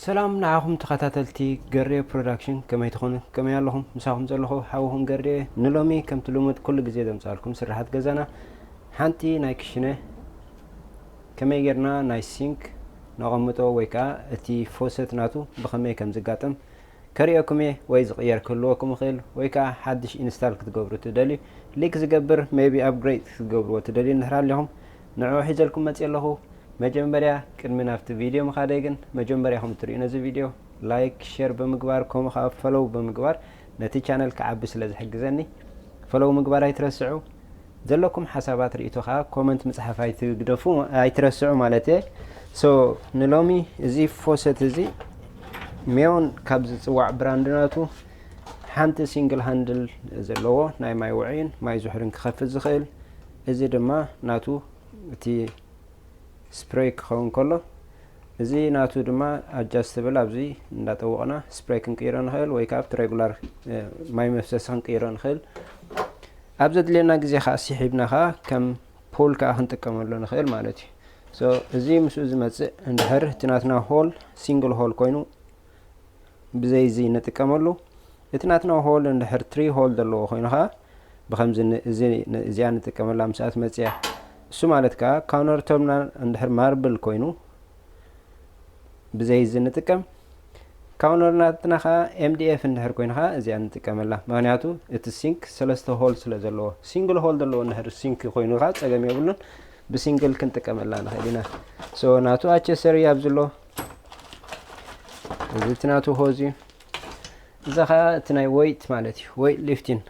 ሰላም ንዓኹም ተኸታተልቲ ገሬ ፕሮዳክሽን፣ ከመይ ትኾኑ? ከመይ ኣለኹም? ምሳኹም ዘለኹ ሓውኹም ገሬ። ንሎሚ ከምቲ ልሙድ ኩሉ ግዜ ዘምጻልኩም ስራሓት ገዛና ሓንቲ ናይ ክሽነ ከመይ ጌርና ናይ ሲንክ ነቐምጦ ወይ ከዓ እቲ ፎሰት ናቱ ብኸመይ ከም ዝጋጠም ከርእየኩም እየ። ወይ ዝቕየር ክህልወኩም ይኽእል ወይ ከዓ ሓድሽ ኢንስታል ክትገብሩ ትደልዩ፣ ሊክ ዝገብር maybe ኣፕግሬድ ክትገብርዎ ትደልዩ እንድሕር ኣለኹም ንዕኡ ሒዘልኩም መፅእ ኣለኹ። መጀመርያ ቅድሚ ናብቲ ቪድዮ ምኻደይ ግን መጀመርያኹም እትርእዩ ነዚ ቪድዮ ላይክ፣ ሼር ብምግባር ከምኡ ከዓ ፈሎው ብምግባር ነቲ ቻነል ክዓቢ ስለ ዝሕግዘኒ ፈሎው ምግባር ኣይትረስዑ። ዘለኩም ሓሳባት ርእይቶ ከዓ ኮመንት ምፅሓፍ ኣይትግደፉ ኣይትረስዑ ማለት እየ። ሶ ንሎሚ እዚ ፎሰት እዚ ሜዮን ካብ ዝፅዋዕ ብራንድ ናቱ ሓንቲ ሲንግል ሃንድል ዘለዎ ናይ ማይ ውዑይን ማይ ዝሑልን ክኸፍት ዝኽእል፣ እዚ ድማ ናቱ እቲ ስፕሬይ ክኸውን ከሎ፣ እዚ ናቱ ድማ ኣጃስትብል ኣብዚ እንዳጠወቕና ስፕሬይ ክንቅይሮ ንኽእል ወይ ከዓ ኣብቲ ሬጉላር ማይ መፍሰሲ ክንቅይሮ ንኽእል። ኣብ ዘድልየና ግዜ ከዓ ሲሒብና ከዓ ከም ፑል ከዓ ክንጥቀመሉ ንኽእል ማለት እዩ። ሶ እዚ ምስኡ ዝመፅእ እንድሕር እቲ ናትና ሆል ሲንግል ሆል ኮይኑ ብዘይ እዚ ንጥቀመሉ። እቲ ናትና ሆል እንድሕር ትሪ ሆል ዘለዎ ኮይኑ ከዓ ብከምዚ ን- እዚ ን- እዚኣ ንጥቀመላ ምስኣ ትመፅእ እያ። እሱ ማለት ከዓ ካውነር ቶፕና እንድሕር ማርብል ኮይኑ ብዘይ እዚ ንጥቀም። ካውነር ናትና ከዓ ኤምዲኤፍ እንድሕር ኮይኑ ከዓ እዚኣ ንጥቀመላ። ምክንያቱ እቲ ሲንክ ሰለስተ ሆል ስለ ዘለዎ፣ ሲንግል ሆል ዘለዎ እንድሕር ሲንክ ኮይኑ ከዓ ፀገም የብሉን። ብሲንግል ክንጥቀመላ ንኽእል ኢና። ሶ ናቱ ኣቸሰሪ ኣብዚ ኣሎ። እዚ እቲ ናቱ ሆዝ እዩ። እዛ ከዓ እቲ ናይ ዌይት ማለት እዩ፣ ዌይት ሊፍቲን።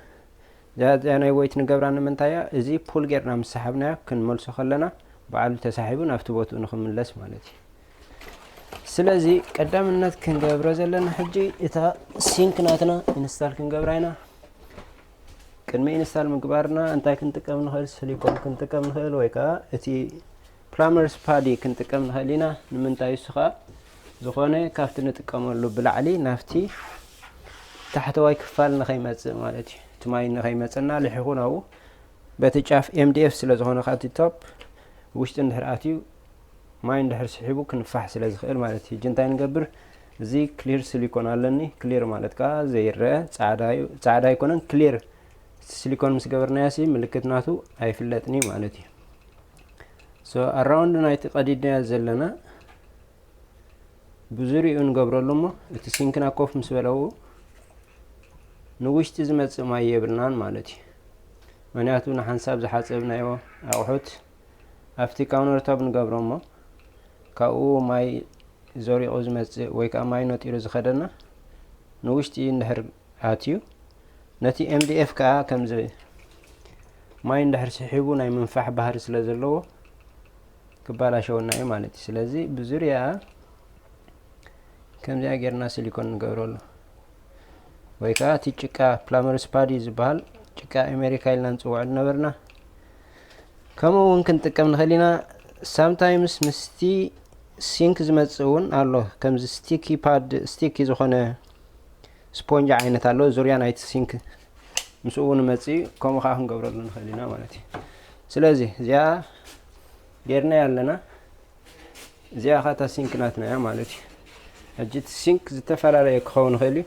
እዚኣ እዚኣ ናይ ዌይት ንገብራ ንምንታይ እያ? እዚ ፑል ጌርና ምስ ሰሓብናዮ ክንመልሶ ከለና ባዕሉ ተሳሒቡ ናብቲ ቦትኡ ንክምለስ ማለት እዩ። ስለዚ ቀዳምነት ክንገብሮ ዘለና ሕጂ እታ ሲንክ ናትና ኢንስታል ክንገብራ ኢና። ቅድሚ ኢንስታል ምግባርና እንታይ ክንጥቀም ንኽእል? ሲሊኮን ክንጥቀም ንኽእል ወይ ከዓ እቲ ፕላመርስ ፓዲ ክንጥቀም ንኽእል ኢና። ንምንታይ? እሱ ከዓ ዝኾነ ካብቲ ንጥቀመሉ ብላዕሊ ናብቲ ታሕተዋይ ክፋል ንኸይመፅእ ማለት እዩ። እቲ ማይ ንኸይመፀና ልሒኹ ናብኡ በቲ ጫፍ ኤምዲኤፍ ስለ ዝኾነ ከዓ እቲ ቶፕ ውሽጢ እንድሕር ኣትዩ ማይ እንድሕር ስሒቡ ክንፋሕ ስለ ዝኽእል ማለት እዩ። ሕጂ እንታይ ንገብር? እዚ ክሊር ሲሊኮን ኣለኒ። ክሊር ማለት ከዓ ዘይረአ ፃዕዳ እዩ፣ ፃዕዳ ኣይኮነን፣ ክሊር። ሲሊኮን ምስ ገበርናዮ ሲ ምልክት ናቱ ኣይፍለጥን እዩ ማለት እዩ። ሶ ኣራውንድ ናይቲ ቀዲድናዮ ዘለና ብዙሪኡ ንገብረሉ እሞ እቲ ሲንክና ኮፍ ምስ በለዉ ንውሽጢ ዝመፅእ ማይ የብልናን ማለት እዩ። ምክንያቱ ንሓንሳብ ዝሓፀብናዮ ኣቑሑት ኣብቲ ካውነር ቶፕ ንገብሮ እሞ ካብኡ ማይ ዘሪቑ ዝመፅእ ወይ ከዓ ማይ ነጢሩ ዝኸደና ንውሽጢ እንድሕር ኣትዩ ነቲ ኤምዲኤፍ ከዓ ከምዚ ማይ እንድሕር ስሒቡ ናይ ምንፋሕ ባህሪ ስለ ዘለዎ ክባላሸወና እዩ ማለት እዩ። ስለዚ ብዙሪያ ከምዚኣ ጌርና ሲሊኮን ንገብረሉ ወይ ከዓ እቲ ጭቃ ፕላመርስ ፓዲ ዝበሃል ጭቃ ኣሜሪካ ኢልና ንፅውዖ ዝነበርና ከምኡ እውን ክንጥቀም ንኽእል ኢና። ሳምታይምስ ምስቲ ሲንክ ዝመፅእ እውን ኣሎ። ከምዚ ስቲኪ ፓድ፣ ስቲኪ ዝኾነ ስፖንጅ ዓይነት ኣሎ ዙርያ ናይቲ ሲንክ ምስኡ እውን መፅእ፣ ከምኡ ከዓ ክንገብረሉ ንኽእል ኢና ማለት እዩ። ስለዚ እዚኣ ጌርናያ ኣለና። እዚኣ ከዓ እታ ሲንክ ናትና እያ ማለት እዩ። ሕጂ እቲ ሲንክ ዝተፈላለየ ክኸውን ይኽእል እዩ።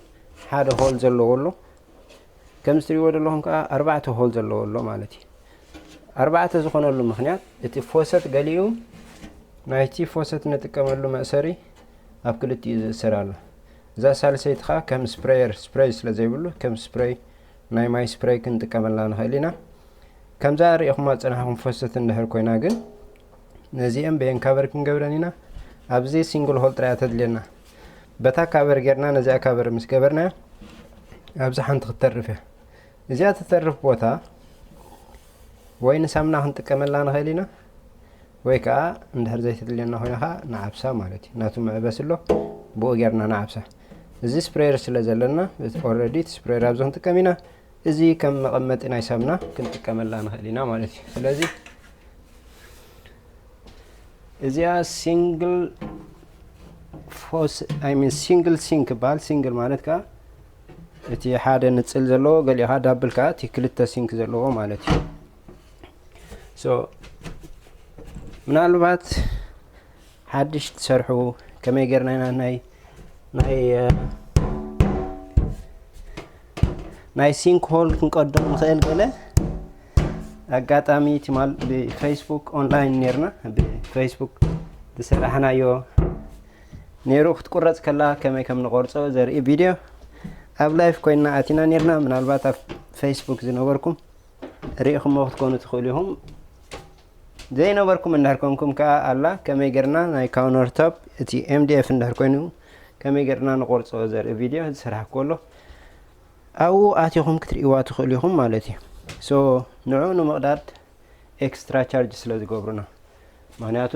ሓደ ሆል ዘለዎ ኣሎ። ከምዚ ትሪእዎ ዘለኹም ከዓ ኣርባዕተ ሆል ዘለዎ ኣሎ ማለት እዩ። ኣርባዕተ ዝኾነሉ ምኽንያት እቲ ፎሰት ገሊኡ ናይቲ ፎሰት ንጥቀመሉ መእሰሪ ኣብ ክልቲኡ ዝእሰር ኣሎ። እዛ ሳልሰይቲ ከዓ ከም ስፕሬየር፣ ስፕሬይ ስለ ዘይብሉ ከም ስፕሬይ ናይ ማይ ስፕሬይ ክንጥቀመላ ንኽእል ኢና። ከምዛ ሪኢኹማ ዝፀናሕኩም ፎሰት እንድሕር ኮይና ግን ነዚአን ብኤን ካቨር ክንገብረን ኢና። ኣብዚ ሲንግል ሆል ጥራይ እያ ተድልየና። በታ ካቨር ጌርና ነዚኣ ካቨር ምስ ገበርናያ ኣብዚ ሓንቲ ክትተርፍ እያ። እዚኣ ትተርፍ ቦታ ወይ ንሳምና ክንጥቀመላ ንኽእል ኢና ወይ ከዓ እንድሕር ዘይተድልየና ኮይና ከዓ ንዓብሳ ማለት እዩ። ናቱ መዕበሲ ኣሎ ብኡ ጌርና ንዓብሳ። እዚ ስፕሬየር ስለ ዘለና ኦልሬዲ እቲ ስፕሬየር ኣብዚ ክንጥቀም ኢና። እዚ ከም መቐመጢ ናይ ሳምና ክንጥቀመላ ንኽእል ኢና ማለት እዩ። ስለዚ እዚኣ ሲንግል ፎስ ኣይ ሚን ሲንግል ሲንክ ይበሃል። ሲንግል ማለት ከዓ እቲ ሓደ ንፅል ዘለዎ ገሊኡ ከዓ ዳብል ከዓ እቲ ክልተ ሲንክ ዘለዎ ማለት እዩ። ሶ ምናልባት ሓድሽ ትሰርሑ ከመይ ጌርና ኢና ናይ ናይ ናይ ሲንክ ሆል ክንቀዶ ንኽእል። ገለ ኣጋጣሚ ትማል ብፌስቡክ ኦንላይን ነርና፣ ብፌስቡክ ዝሰራሕናዮ ነይሩ ክትቁረፅ ከላ ከመይ ከም ንቆርፆ ዘርኢ ቪድዮ ኣብ ላይፍ ኮይና ኣቲና ነርና። ምናልባት ኣብ ፌስቡክ ዝነበርኩም ርኢኹሞ ክትኮኑ ትኽእሉ ኢኹም። ዘይነበርኩም እንድሕር ኮንኩም ከዓ ኣላ ከመይ ጌርና ናይ ካውነር ቶፕ እቲ ኤምዲኤፍ እንድሕር ኮይኑ ከመይ ጌርና ንቆርፆ ዘርኢ ቪድዮ ዝሰራሕኩ ኣሎ ኣብኡ ኣቲኹም ክትርእይዋ ትኽእሉ ኢኹም ማለት እዩ። ሶ ንዑ ንምቕዳድ ኤክስትራ ቻርጅ ስለ ዝገብሩና፣ ምክንያቱ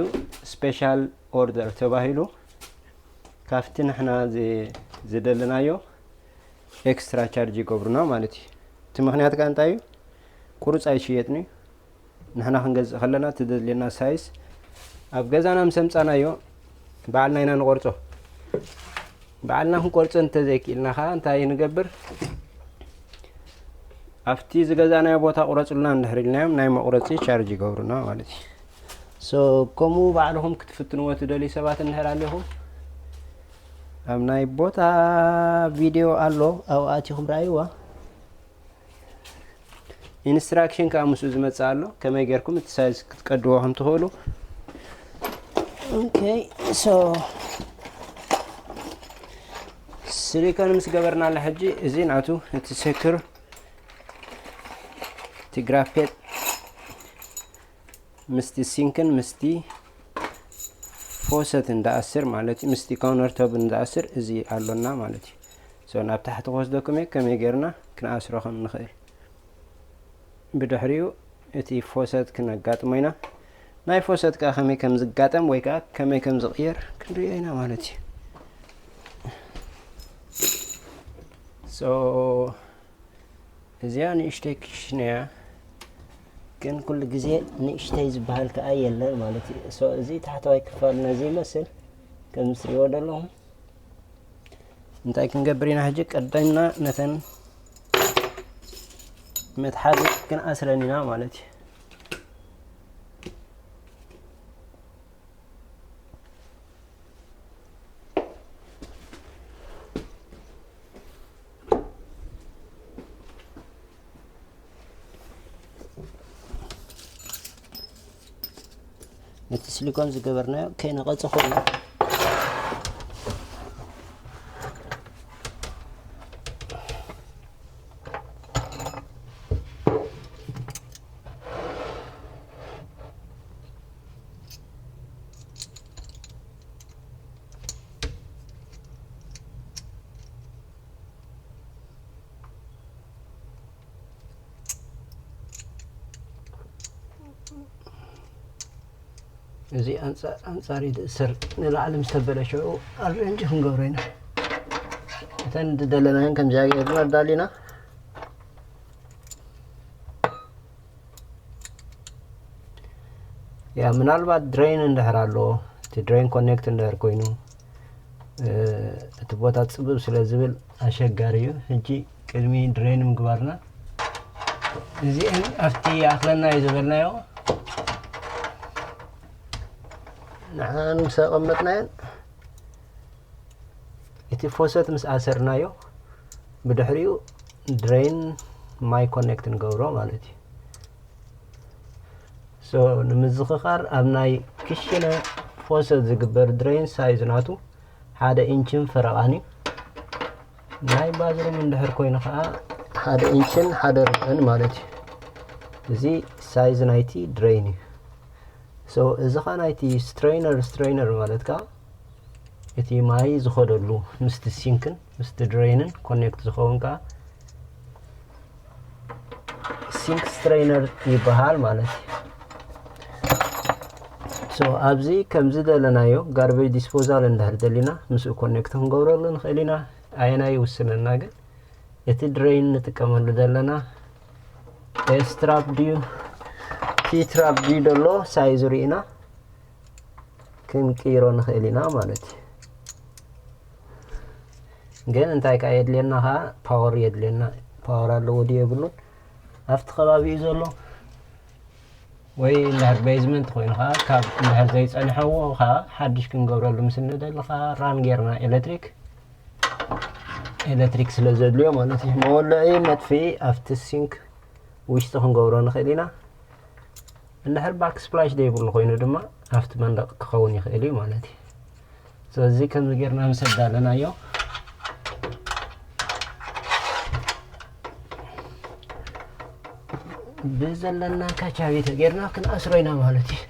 ስፔሻል ኦርደር ተባሂሉ ካብቲ ንሕና ዝ- ዝደለናዮ ኤክስትራ ቻርጅ ይገብሩና ማለት እዩ። እቲ ምክንያት ከ እንታይ እዩ? ቁሩፅ ኣይሽየጥን እዩ። ንሕና ክንገዝእ ከለና እቲ ዘድልየና ሳይዝ ኣብ ገዛና ምስ ኣምፃናዮ ባዕልና ኢና ንቆርፆ። ባዕልና ክንቆርፆ እንተዘይክኢልና ከዓ እንታይ ንገብር? ኣብቲ ዝገዛእናዮ ቦታ ቁረፁልና እንድሕር ኢልናዮም ናይ መቁረፂ ቻርጅ ይገብሩና ማለት እዩ። ሶ ከምኡ ባዕልኹም ክትፍትንዎ ትደልዩ ሰባት እንድሕር ኣለኹም ኣብ ናይ ቦታ ቪድዮ ኣሎ ኣብኡ ኣቲኹም ረኣይዋ። ኢንስትራክሽን ከዓ ምስኡ ዝመፅእ ኣሎ ከመይ ጌርኩም እቲ ሳይዝ ክትቀድዎ ከም ትኽእሉ። ኦኬ ሶ ሲሊኮን ምስ ገበርናላ ሕጂ እዚ ናቱ እቲ ሴኩር እቲ ግራፔት ምስቲ ሲንክን ምስቲ ፎሰትን ደኣስር ማለት እዩ፣ ምስቲ ካውነር ቶፕን ደኣስር እዚ ኣሎና ማለት እዩ። ሶ ናብ ታሕቲ ክወስደኩም እየ ከመይ ጌርና ክንኣስሮ ከም ንኽእል። ብድሕሪኡ እቲ ፎሰት ክነጋጥሞ ኢና። ናይ ፎሰት ከዓ ከመይ ከም ዝጋጠም ወይ ከዓ ከመይ ከም ዝቕየር ክንሪኦ ኢና ማለት እዩ። ሶ እዚኣ ንእሽተይ ክሽነ እያ፣ ግን ኩሉ ግዜ ንእሽተይ ዝበሃል ከዓ የለን ማለት እዩ። ሶ እዚ ታሕተዋይ ክፋል ነዚ ይመስል ከም ትሪእዎ ዘለኹም። እንታይ ክንገብር ኢና ሕጂ? ቀዳምና ነተን መትሓዚ ክንኣስረን ኢና ማለት እዩ። ነቲ ሲሊኮን ዝገበርናዮ ከይነቐጸ ኮይኑ እዚ ኣንጻር ኣንጻር ይድእሰር ንላዕሊ ምስ ተበለሸው ኣሬንጅ ክንገብሮ ኢና። እተን ዝደለናየን ከምዚኣ ጌርና ኣዳሊና ያ ምናልባት ድሬን እንድሕር ኣሎ እቲ ድሬን ኮኔክት እንድሕር ኮይኑ እቲ ቦታ ጽብብ ስለ ዝብል ኣሸጋሪ እዩ። ሕጂ ቅድሚ ድሬን ምግባርና እዚአን ኣብቲ ይኣኽለና እዩ ዝበልናዮ ንዓን ምስ ኣቐመጥናየን እቲ ፎሰት ምስ ኣሰርናዮ ብድሕሪኡ ድሬን ማይ ኮኔክት ንገብሮ ማለት እዩ። ሶ ንምዝኽኻር ኣብ ናይ ክሽነ ፎሰት ዝግበር ድሬን ሳይዝ ናቱ ሓደ ኢንችን ፈረቓን እዩ። ናይ ባዝሩም እንድሕር ኮይኑ ከዓ ሓደ ኢንችን ሓደ ርብዕን ማለት እዩ። እዚ ሳይዝ ናይቲ ድሬን እዩ። ሶ እዚ ከዓ ናይቲ ስትሬነር ስትሬነር ማለት ከዓ እቲ ማይ ዝኸደሉ ምስቲ ሲንክን ምስቲ ድሬንን ኮኔክት ዝኸውን ከዓ ሲንክ ስትሬነር ይበሃል ማለት እዩ። ሶ ኣብዚ ከምዚ ደለናዮ ጋርቤጅ ዲስፖዛል እንድሕር ደሊና ምስኡ ኮኔክት ክንገብረሉ ንኽእል ኢና። ኣየናይ ይውስነና ግን እቲ ድሬን ንጥቀመሉ ዘለና ኤስ ትራፕ ድዩ ቲ ትራፕ ድዩ ደሎ ሳይዙ ርኢና ክንቅይሮ ንኽእል ኢና ማለት እዩ። ግን እንታይ ከዓ የድልየና ከዓ ፓወር የድልየና። ፓወር ኣለዎ ድዩ የብሉን ኣብቲ ከባቢ እዩ ዘሎ ወይ እንድሕር ቤዝመንት ኮይኑ ከዓ ካብ እንድሕር ዘይፀንሐዎ ከዓ ሓድሽ ክንገብረሉ ምስ እንደሊ ከዓ ራን ጌርና ኤሌክትሪክ ኤሌክትሪክ ስለ ዘድልዮ ማለት እዩ። መወልዒ መጥፍኢ ኣብቲ ሲንክ ውሽጢ ክንገብሮ ንኽእል ኢና። እንድሕር ባክ ስፕላሽ ዘይብሉ ኮይኑ ድማ ኣብቲ መንደቕ ክኸውን ይኽእል እዩ ማለት እዩ። ስለዚ ከምዚ ጌርና ምስ ኣዳለናዮ ብዘለና ካቻቤተ ጌርና ክንኣስሮ ኢና ማለት እዩ።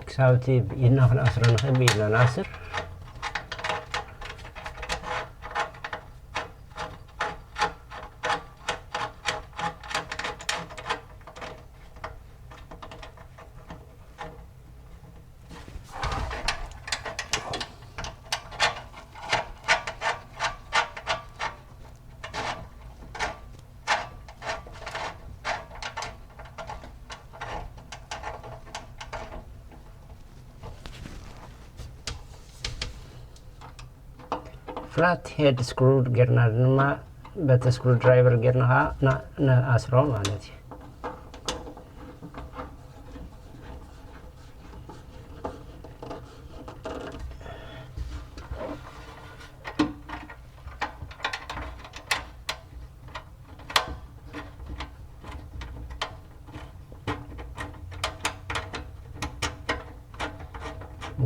ክሳብ እቲ ብኢድና ክንኣስሮ ንኽእል፣ ብኢድና ንኣስር። ፍላት ሄድ ስክሩ ጌርና ድማ በቲ ስክሩ ድራይቨር ጌርና ከዓ ና- ንኣስሮ ማለት እዩ።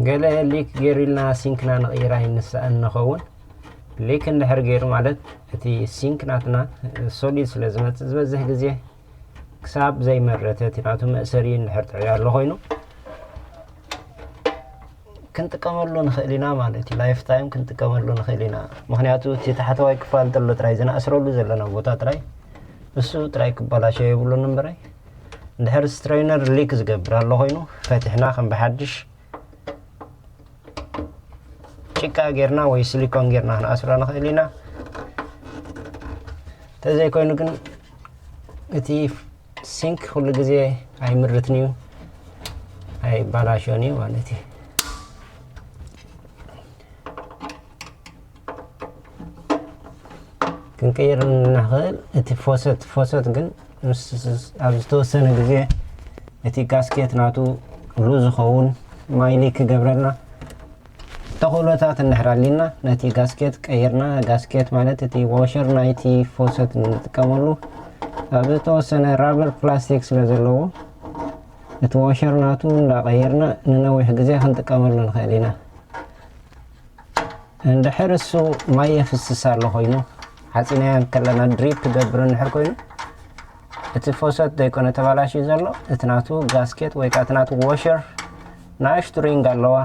ገለ ሊክ ገይሩ ኢልና ሲንክና ንቕይራ ይንስኣን ንኸውን። ሊክ እንድሕር ገይሩ ማለት እቲ ሲንክ ናትና ሶሊድ ስለ ዝመፅእ ዝበዝሕ ግዜ ክሳብ ዘይመረተ እቲ ናቱ መእሰሪ እንድሕር ጥዕዮ ኣሎ ኮይኑ ክንጥቀመሉ ንኽእል ኢና ማለት እዩ። ላይፍ ታይም ክንጥቀመሉ ንኽእል ኢና። ምኽንያቱ እቲ ታሕተዋይ ክፋል ጥሎ ጥራይ ዝነኣስረሉ ዘለና ቦታ ጥራይ እሱ ጥራይ ክበላሸ የብሉን እምበራይ። እንድሕር ስትሬነር ሊክ ዝገብር ኣሎ ኮይኑ ፈቲሕና ከም ብሓድሽ ጭቃ ጌርና ወይ ሲሊኮን ጌርና ክንኣስሮ ንኽእል ኢና። እንተዘይኮይኑ ግን እቲ ሲንክ ኩሉ ግዜ ኣይምርትን እዩ፣ ኣይባላሾን እዩ ማለት እዩ። ክንቅይር ንኽእል እቲ ፎሰት ፎሰት ግን ምስ- ኣብ ዝተወሰነ ግዜ እቲ ጋስኬት ናቱ ሉዝ ዝኸውን ማይ ሊክ ክገብረልና ተኽእሎታት እንድሕር ኣሊና ነቲ ጋስኬት ቀይርና፣ ጋስኬት ማለት እቲ ዋሸር ናይቲ ፎሰት ንጥቀመሉ ኣብ ዝተወሰነ ራበር ፕላስቲክ ስለ ዘለዎ እቲ ዋሸር ናቱ እንዳቐየርና ንነዊሕ ግዜ ክንጥቀመሉ ንኽእል ኢና። እንድሕር እሱ ማይ የፍስስ ኣሎ ኮይኑ ሓፂናዮ ከለና ድሪፕ ክገብር እንድሕር ኮይኑ እቲ ፎሰት ዘይኮነ ተባላሽዩ ዘሎ እቲ ናቱ ጋስኬት ወይ ከዓ እቲ ናቱ ዋሸር ንኣሽቱ ሪንግ ኣለዋ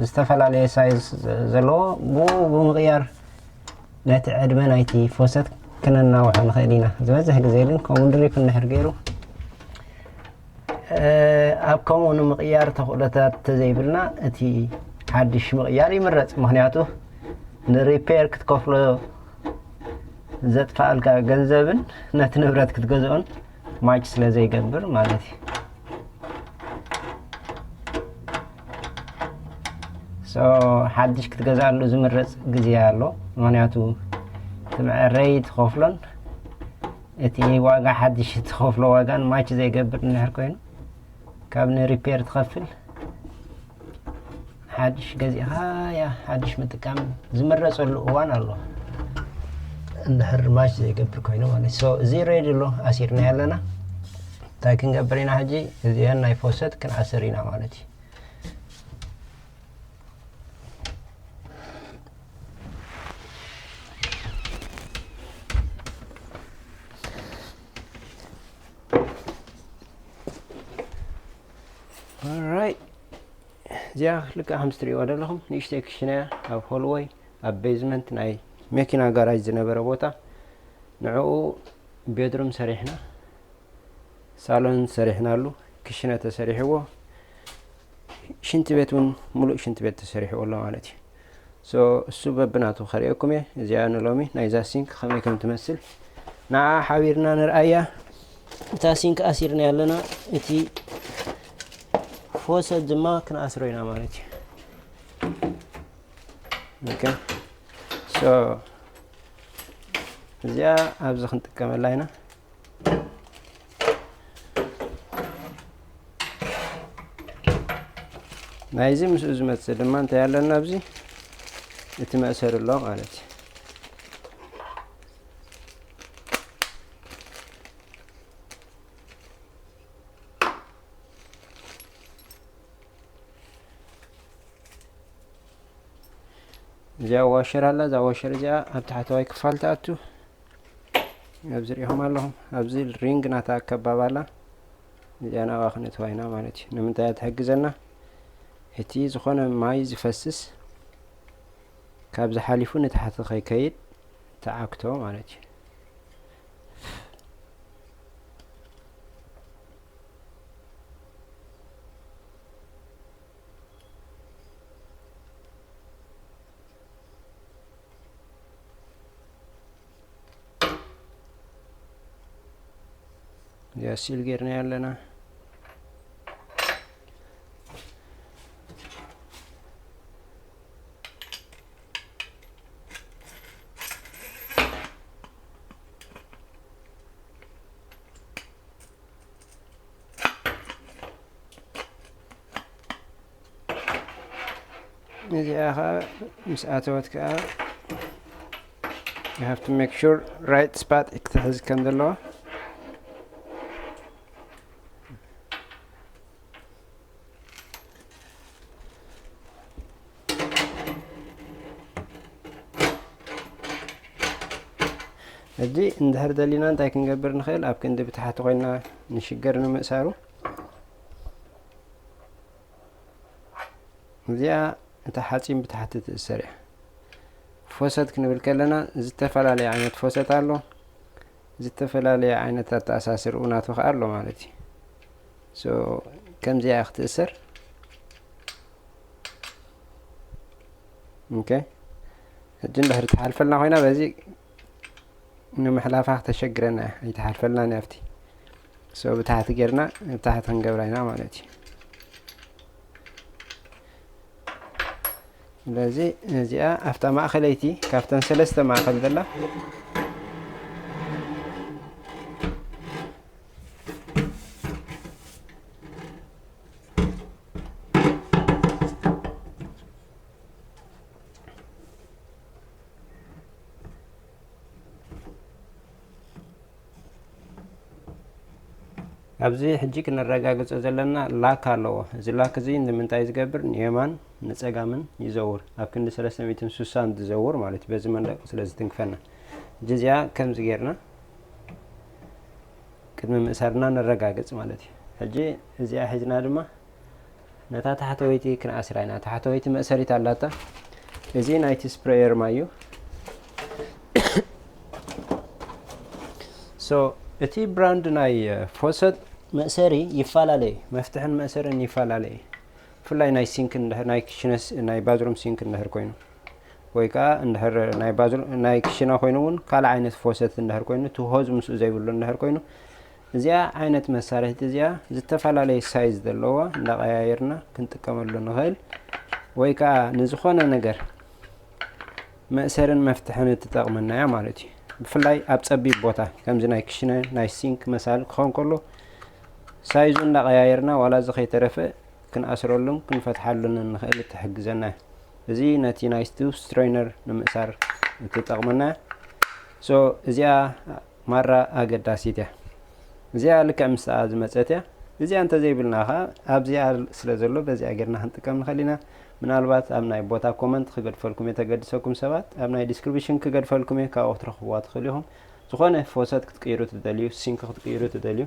ዝተፈላለየ ሳይዝ ዘለዎ ብኡ ብምቕያር ነቲ ዕድመ ናይቲ ፎሰት ክነናውሖ ንኽእል ኢና። ዝበዝሕ ግዜ ግን ከምኡ ድሪፕ እንድሕር ገይሩ ኣብ ከምኡ ንምቕያር ተኽእሎታት ተዘይብልና እቲ ሓድሽ ምቕያር ይምረፅ። ምኽንያቱ ንሪፔር ክትከፍሎ ዘጥፋኣልካ ገንዘብን ነቲ ንብረት ክትገዝኦን ማች ስለ ዘይገብር ማለት እዩ። ሶ ሓድሽ ክትገዛሉ ዝምረፅ ግዜ ኣሎ። ምኽንያቱ እቲ መዐረይ ትኸፍሎን እቲ ዋጋ ሓድሽ ትኸፍሎ ዋጋን ማች ዘይገብር እንድሕር ኮይኑ ካብ ንሪፔር ትኸፍል ሓድሽ ገዚእኻ ያ ሓድሽ ምጥቃም ዝምረፀሉ እዋን ኣሎ። እንድሕር ማች ዘይገብር ኮይኑ ማለት ሶ እዚ ሬድ ኣሎ ኣሲርና ኣለና። እንታይ ክንገብር ኢና ሕጂ? እዚአን ናይ ፎሰት ክንኣስር ኢና ማለት እዩ። ኦራይት፣ እዚኣ ልክዕ ከም ትሪእዋ ዘለኹም ንእሽተይ ክሽነ እያ ኣብ ሆልወይ ኣብ ቤዝመንት ናይ መኪና ጋራጅ ዝነበረ ቦታ ንዕኡ ቤድሩም ሰሪሕና ሳሎን ሰሪሕናሉ ክሽነ ተሰሪሕዎ ሽንቲ ቤት እውን ሙሉእ ሽንቲ ቤት ተሰሪሕዎ ኣሎ ማለት እዩ። ሶ እሱ በብናቱ ከርእየኩም እየ። እዚኣ ንሎሚ ናይዛ ሲንክ ከመይ ከም ትመስል ንዓ ሓቢርና ንርኣያ። እታ ሲንክ ኣሲርና ኣለና፣ እቲ ፎሰት ድማ ክንኣስሮ ኢና ማለት እዩ። ኦኬ፣ ሶ እዚኣ ኣብዚ ክንጥቀመላ ኢና። ናይዚ ምስኡ ዝመጽእ ድማ እንታይ ኣለና ኣብዚ? እቲ መእሰሪ ኣሎ ማለት እዩ። እዚኣ ዋሸር ኣላ። እዛ ዋሸር እዚኣ ኣብ ታሕተዋይ ክፋል ትኣቱ። ኣብዚ ሪኢኹም ኣለኹም። ኣብዚ ሪንግ ናታ ኣከባብ ኣላ። እዚኣ ናብኣ ክነእትዋ ኢና ማለት እዩ። ንምንታይ እያ ትሕግዘና? እቲ ዝኾነ ማይ ዝፈስስ ካብዚ ሓሊፉ ንታሕቲ ከይከይድ ትዓግቶ ማለት እዩ። እዚኣ ሲል ጌርናያ ኣለና። እዚኣ ኸዓ ምስ ኣተወት ከኣ you have to make sure right spot ክትሕዝ ከም ዘለዋ። ሕጂ እንድሕር ደሊና እንታይ ክንገብር ንኽእል? ኣብ ክንዲ ብታሕቲ ኮይንና ንሽገር ንምእሳሩ። እዚኣ እታ ሓፂን ብታሕቲ ትእሰር እያ። ፎሰት ክንብል ከለና ዝተፈላለየ ዓይነት ፎሰት ኣሎ። ዝተፈላለየ ዓይነት ኣተኣሳስርኡ ናቱ ኸዓ ኣሎ ማለት እዩ። ሶ ከምዚኣ ክትእሰር። ኦኬ፣ ሕጂ እንድሕር ትሓልፈልና ኮይና በዚ ንምሕላፋ ክተሸግረና እያ፣ ኣይትሓልፈልናን እያ ኣብቲ። ሶ ብታሕቲ ጌርና ብታሕቲ ክንገብራ ኢና ማለት እዩ። ስለዚ እዚኣ ኣብታ ማእኸለይቲ ካብተን ሰለስተ ማእኸል ዘላ ኣብዚ ሕጂ ክነረጋግጾ ዘለና ላክ ኣለዎ። እዚ ላክ እዚ ንምንታይ ዝገብር? ንየማን ንጸጋምን ይዘውር። ኣብ ክንዲ ሰለስተ ሚእትን ስሳን ዝዘውር ማለት እዩ። በዚ መንደቕ ስለ ዝትንክፈና። ሕጂ እዚኣ ከምዚ ጌርና ቅድሚ ምእሳርና ነረጋግጽ ማለት እዩ። ሕጂ እዚኣ ሒዝና ድማ ነታ ታሕተወይቲ ክንኣስራ ኢና። ታሕተወይቲ መእሰሪት ኣላታ። እዚ ናይቲ ስፕሬየር ማይ እዩ። ሶ እቲ ብራንድ ናይ ፎሰት መእሰሪ ይፈላለ እዩ። መፍትሕን መእሰርን ይፈላለ እዩ። ብፍላይ ናይ ሲንክ እንድሕር፣ ናይ ክሽነ ስ-፣ ናይ ባዝሩም ሲንክ እንድሕር ኮይኑ፣ ወይ ከዓ እንድሕር ናይ ባዝሩ-፣ ናይ ክሽነ ኮይኑ እውን ካልእ ዓይነት ፎሰት እንድሕር ኮይኑ፣ እቲ ሆዝ ምስኡ ዘይብሉ እንድሕር ኮይኑ፣ እዚኣ ዓይነት መሳርሒት እዚኣ ዝተፈላለየ ሳይዝ ዘለዋ እንዳቐያየርና ክንጥቀመሉ ንኽእል፣ ወይ ከዓ ንዝኾነ ነገር መእሰርን መፍትሕን እትጠቕመና እያ ማለት እዩ። ብፍላይ ኣብ ጸቢብ ቦታ ከምዚ ናይ ክሽነ፣ ናይ ሲንክ መሳል ክኸውን ከሎ፣ ሳይዙ እንዳቐያየርና ዋላ እዚ ከይተረፈ ክንኣስረሉን ክንፈትሓሉን ንኽእል እትሕግዘና እያ። እዚ ነቲ ናይ ስቱፍ ስትሬነር ንምእሳር እትጠቕመና እያ። ሶ እዚኣ ማራ ኣገዳሲት እያ። እዚኣ ልክዕ ምስኣ ዝመጸት እያ። እዚኣ እንተዘይብልና ኸዓ ኣብዚኣ ስለ ዘሎ በዚኣ ጌርና ክንጥቀም ንኽእል ኢና። ምናልባት ኣብ ናይ ቦታ ኮመንት ክገድፈልኩም እየ፣ ተገድሰኩም ሰባት ኣብ ናይ ዲስክሪፕሽን ክገድፈልኩም እየ፣ ካብኡ ክትረኽብዋ ትኽእሉ ኢኹም። ዝኾነ ፎሰት ክትቅይሩ ትደልዩ፣ ሲንክ ክትቅይሩ ትደልዩ፣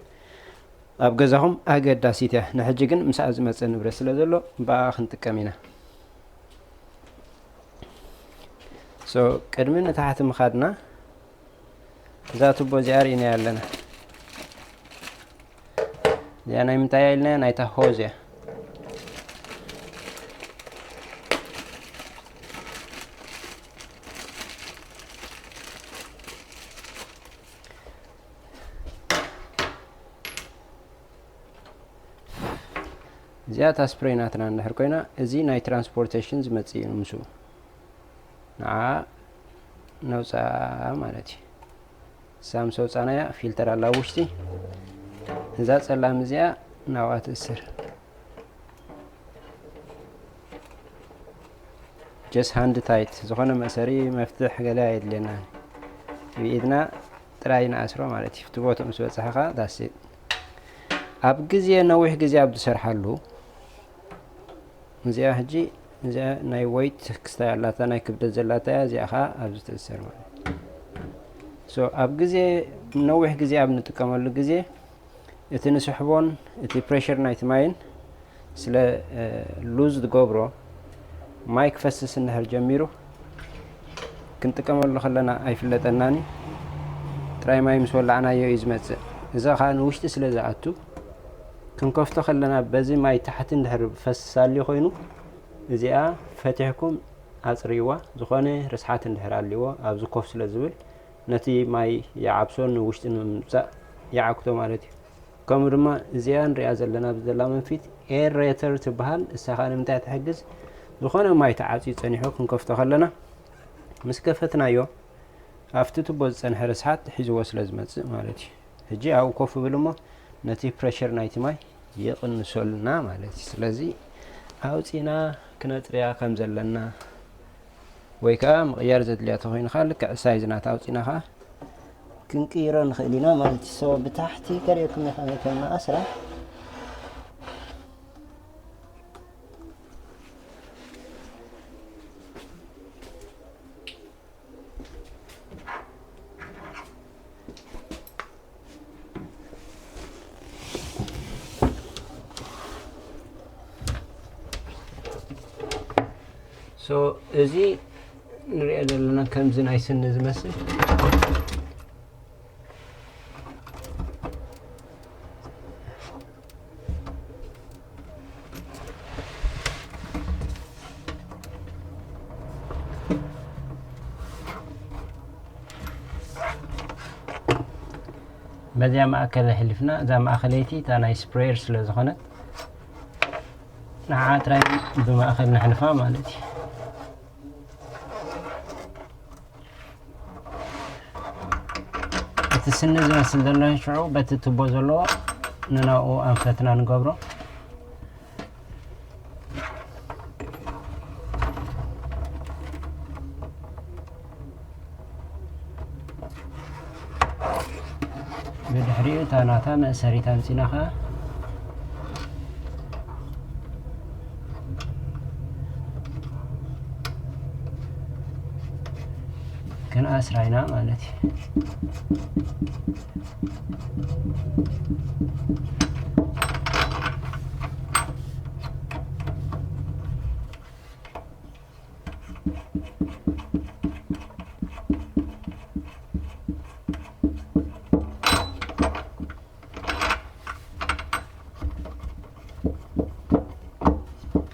ኣብ ገዛኹም ኣገዳሲት እያ። ንሕጂ ግን ምስኣ ዝመጸ ንብረት ስለ ዘሎ ብኣ ክንጥቀም ኢና። ሶ ቅድሚ ንታሕቲ ምኻድና እዛ ቱቦ እዚኣ ርኢናያ ኣለና። እዚኣ ናይ ምንታይ እያ ኢልና? ናይታ ሆዝ እያ። እዚኣ እታ ስፕሬይ ናትና እንድሕር ኮይና፣ እዚ ናይ ትራንስፖርቴሽን ዝመጽእ እዩ ንምስኡ። ንዓ ነውፅኣ ማለት እዩ። ሳምሶ ፃናያ ፊልተር ኣላ ውሽጢ። እዛ ፀላም እዚኣ ናብኣ ትእስር። ጀስት ሃንድ ታይት ዝኾነ መእሰሪ መፍትሕ ገለ ኣየድልየናን። ብኢድና ጥራይ ንኣስሮ ማለት እዩ። እቲ ቦትኡ ምስ በፃሕኻ ዳሴት ኣብ ግዜ ነዊሕ ግዜ ኣብ ዝሰርሓሉ እዚኣ ሕጂ እዚኣ ናይ ወይት ክስታይ ኣላታ ናይ ክብደት ዘላታ እያ። እዚኣ ኸዓ ኣብዚ ትእሰር ማለት እዩ። ሶ ኣብ ግዜ ነዊሕ ግዜ ኣብ ንጥቀመሉ ግዜ እቲ ንስሕቦን እቲ ፕሬሽር ናይቲ ማይን ስለ ሉዝ ዝገብሮ ማይ ክፈስስ እንድሕር ጀሚሩ ክንጥቀመሉ ከለና ኣይፍለጠናን እዩ። ጥራይ ማይ ምስ ወላዕናዮ እዩ ዝመፅእ። እዚ ኸዓ ንውሽጢ ስለ ዝኣቱ ክንከፍቶ ከለና በዚ ማይ ታሕቲ እንድሕር ፈስስ ኣልዩ ኮይኑ እዚኣ ፈቲሕኩም ኣፅርይዋ። ዝኾነ ርስሓት እንድሕር ኣልዎ ኣብዚ ኮፍ ስለ ዝብል ነቲ ማይ ይዓብሶን ንውሽጢ ንምምፃእ ይዓግቶ ማለት እዩ። ከምኡ ድማ እዚኣ ንሪኣ ዘለና ኣብዚ ዘላ መንፊት ኤሬተር ትበሃል። እሳ ኸዓ ንምንታይ ትሕግዝ? ዝኾነ ማይ ተዓፅዩ ፀኒሑ ክንከፍቶ ከለና ምስ ከፈትናዮ ኣብቲ ቱቦ ዝፀንሐ ርስሓት ሒዝዎ ስለ ዝመፅእ ማለት እዩ። ሕጂ ኣብኡ ኮፍ ብል እሞ ነቲ ፕሬሽር ናይቲ ማይ ይቕንሰልና ማለት እዩ። ስለዚ ኣውፂና ክነፅርያ ከም ዘለና ወይ ከዓ ምቕያር ዘድልያ ተኾይኑ ከዓ ልክዕ ሳይዝ ናታ ኣውፂና ከዓ ክንቅይሮ ንኽእል ኢና ማለት እዩ። ሶ ብታሕቲ ከርእየኩም እየ ከመይ ከም ንኣስራ። ሶ እዚ ንሪኦ ዘለና ከምዚ ናይ ስኒ ዝመስል በዚኣ ማእከል ኣሕሊፍና፣ እዛ ማእከለይቲ እታ ናይ ስፕሬየር ስለ ዝኾነት፣ ንዓ ጥራይ ብማእከል ነሕልፋ ማለት እዩ። እቲ ስኒ ዝመስል ዘሎ ሽዑ በቲ ቱቦ ዘለዎ ንናብኡ ኣንፈትና ንገብሮ። ብድሕሪኡ እታ ናታ መእሰሪት ኣምፂና ኸዓ ክንኣስራ ኢና ማለት እዩ።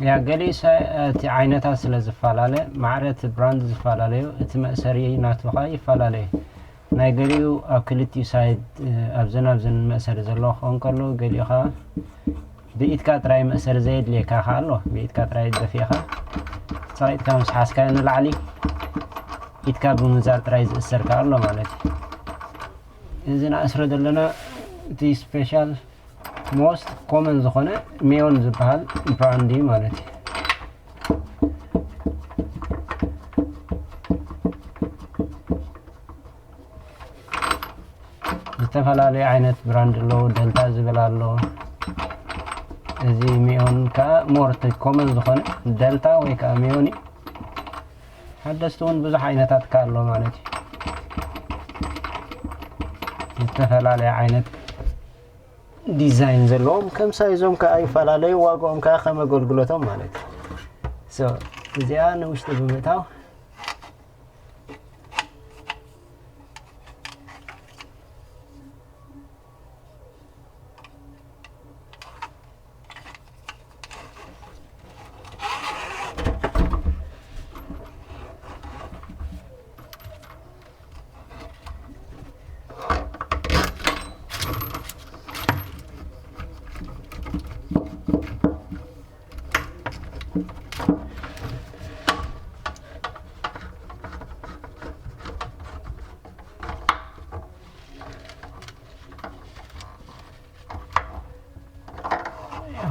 ያ ገሊኡ ሰ-፣ እቲ ዓይነታት ስለ ዝፈላለ፣ ማዕረ እቲ ብራንድ ዝፈላለዩ፣ እቲ መእሰሪ ናቱ ኸዓ ይፈላለዩ። ናይ ገሊኡ ኣብ ክልቲኡ ሳይድ፣ እ፣ ኣብዘን ኣብዘን መእሰሪ ዘለዎ ክኸውን ከሎ፣ ገሊኡ ኸዓ ብኢድካ ጥራይ መእሰሪ ዘየድልየካ ኸዓ ኣሎ። ብኢድካ ጥራይ ደፊእኻ፣ ጸቒጥካ ምስ ሓዝካዮ ንላዕሊ፣ ኢድካ ብምዛር ጥራይ ዝእሰር ከኣ ኣሎ ማለት እዩ። እዚ ንኣስሮ ዘለና እቲ ስፔሻል ሞስት ኮመን ዝኾነ ሜዮን ዝበሃል ብራንድ እዩ ማለት እዩ። ዝተፈላለዩ ዓይነት ብራንድ ኣለዉ። ደልታ ዝብል ኣሎ። እዚ ሜዮን ከኣ ሞር እቲ ኮመን ዝኾነ ደልታ ወይ ከኣ ሜዮን እዩ። ሓደስቲ እውን ብዙሕ ዓይነታት ከኣ ኣሎ ማለት እዩ። ዝተፈላለየ ዓይነት ዲዛይን ዘለዎም ከም ሳይዞም ከኣ ይፈላለዩ፣ ዋጋኦም ከኣ ከም ኣገልግሎቶም ማለት እዩ። ሶ እዚኣ ንውሽጢ ብምእታው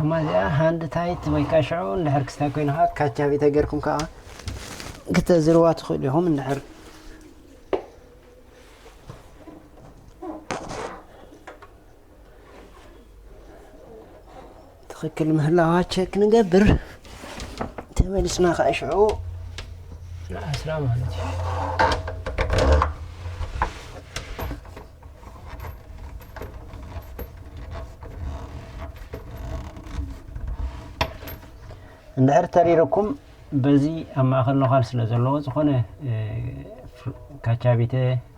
እዚኣ ሃንድ ታይት ወይ ከዓ ሽዑ እንድሕር ክስታይ ኮይንካ ካቻቤተ ጌርኩም ከዓ ክተዝርዋ ትኽእሉ ኢኹም። እንድሕር ትኽክል ምህላዋ ቸክ ንገብር። ተመሊስና ከዓ ሽዑ ንኣስራ ማለት እዩ። እንድሕር ተሪርኩም በዚ ኣብ ማእኸል ነዃል ስለ ዘለዎ ዝኾነ ካቻቢተ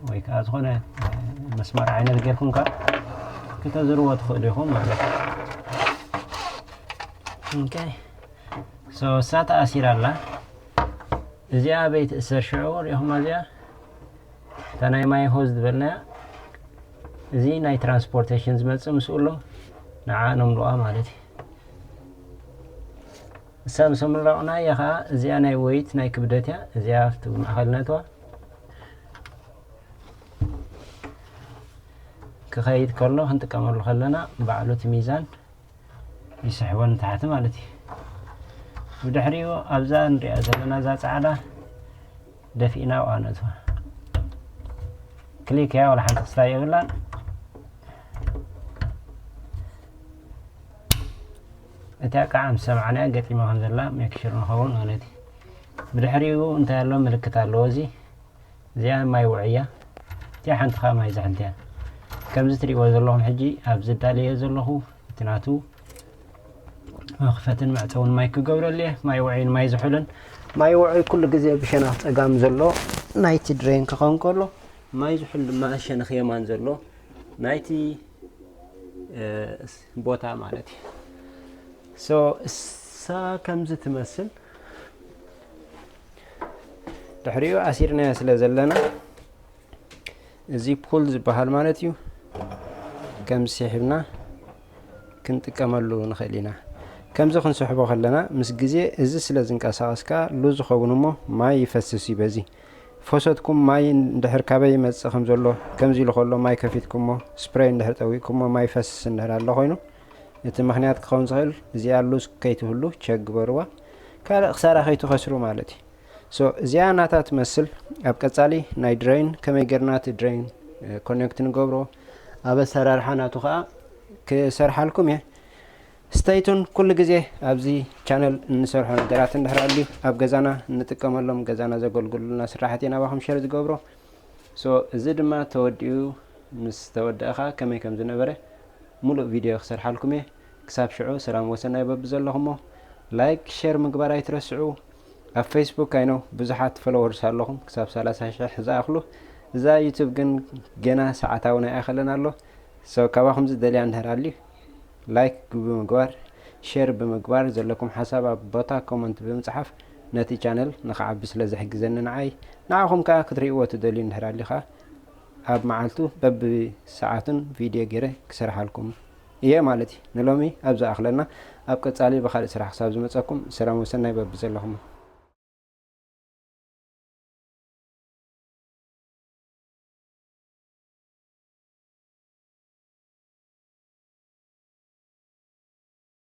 ወይ ከዓ ዝኾነ መስመር ዓይነት ጌርኩም ከዓ ክተዝርዎ ትኽእሉ ኢኹም ማለት እዩ። ኦኬ። ሶ እሳ ተኣሲራ ኣላ። እዚኣ ኣበይ ትእሰር ሽዑ ሪኢኹማ? እዚኣ እታ ናይ ማይ ሆዝ ዝበልናያ፣ እዚ ናይ ትራንስፖርቴሽን ዝመጽእ ምስኡ ኣሎ፣ ንዓ ነምልኣ ማለት እዩ። እሳ ምስ ኣምለቕናያ ኸዓ እዚኣ ናይ ወይት ናይ ክብደት እያ። እዚኣ ኣብቲ ማእኸል ነእትዋ። ክኸይድ ከሎ ክንጥቀመሉ ከለና ባዕሉ እቲ ሚዛን ይስሕቦ ንታሕቲ ማለት እዩ። ብድሕሪኡ ኣብዛ ንሪኣ ዘለና እዛ ጻዕዳ ደፊእና ኣብኣ ነእትዋ። ክሊክ እያ፣ ዋላ ሓንቲ ክስታይ የብላን። እቲኣ ከዓ ምስ ሰማዕናያ ገጢማ ከም ዘላ ሜክ ሹር ንኸውን ማለት እዩ። ብድሕሪኡ እንታይ ኣሎ? ምልክት ኣለዎ። እዚ እዚኣ ማይ ውዑይ እያ። እቲኣ ሓንቲ ከዓ ማይ ዝሕልት እያ። ከምዚ ትሪእዎ ዘለኹም ሕጂ ኣብዚ ዳልየ ዘለኹ እቲ ናቱ መኽፈትን መዕፀውን ማይ ክገብረሉ እየ። ማይ ውዑይን ማይ ዝሑልን። ማይ ውዑይ ኩሉ ግዜ ብሸነኽ ፀጋም ዘሎ ናይቲ ድሬን ክኸውን ከሎ፣ ማይ ዝሑል ድማ ሸነኽ የማን ዘሎ ናይቲ፣ እ፣ ቦታ ማለት እዩ። ሶ እሳ ከምዚ ትመስል። ድሕሪኡ ኣሲርናዮ ስለ ዘለና፣ እዚ ፑል ዝበሃል ማለት እዩ። ከም ስሒብና ክንጥቀመሉ ንኽእል ኢና። ከምዚ ክንስሕቦ ከለና፣ ምስ ግዜ እዚ ስለ ዝንቀሳቐስ ከኣ ሉዝ ዝኸውን እሞ ማይ ይፈስስ እዩ። በዚ ፈሰትኩም ማይ እንድሕር ካበይ ይመጽእ ከም ዘሎ፣ ከምዚ ኢሉ ከሎ ማይ ከፊትኩሞ፣ ስፕሬይ እንድሕር ጠዊቕኩሞ፣ ማይ ይፈስስ እንድሕር ኣሎ ኮይኑ፣ እቲ ምኽንያት ክኸውን ዝኽእል እዚኣ ሉዝ ከይትህሉ ቸክ ግበርዋ። ካልእ ክሳራ ከይትኸስሩ ማለት እዩ። ሶ እዚኣ ናታ ትመስል። ኣብ ቀጻሊ ናይ ድሬን ከመይ ጌርና እቲ ድሬን፣ እ፣ ኮኔክት ንገብሮ፣ ኣብ ኣሰራርሓ ናቱ ኸኣ ክሰርሓልኩም እየ። ስተይቱን ኩሉ ግዜ ኣብዚ ቻነል እንሰርሖ ነገራት እንድሕር ኣልዩ ኣብ ገዛና እንጥቀመሎም ገዛና ዘገልግሉና ስራሕቲ ናባኹም ሸር ዝገብሮ። ሶ እዚ ድማ ተወዲኡ ምስ ተወደእኻ ከመይ ከም ዝነበረ ሙሉእ ቪድዮ ክሰርሓልኩም እየ። ክሳብ ሽዑ ሰላም ወሰናይ በብዘለኹሞ። ላይክ፣ ሼር ምግባር ኣይትረስዑ። ኣብ ፌስቡክ ኣይነው ብዙሓት ፎሎወርስ ኣለኹም፣ ክሳብ ሰላሳ ሽሕ ዝኣኽሉ። እዛ ዩቱብ ግን ገና ሰዓታውን ኣይኣኸለን ኣሎ። ሶ ካባኹም ዝደልያ እንድሕር ኣልዩ ላይክ ብምግባር፣ ሼር ብምግባር፣ ዘለኩም ሓሳብ ኣብ ቦታ ኮመንት ብምጽሓፍ ነቲ ቻነል ንኽዓቢ ስለ ዝሕግዘኒ ንዓይ፣ ንዓኹም ከኣ ክትርእይዎ ትደልዩ እንድሕር ኣልዩ ከኣ ኣብ መዓልቱ በብሰዓቱን ቪድዮ ገይረ ክሰርሓልኩም እየ ማለት እዩ። ንሎሚ ኣብ ዝኣኽለና፣ ኣብ ቀጻሊ ብኻልእ ስራሕ ክሳብ ዝመጸኩም ሰላም ወሰናይ በብዘለኹም።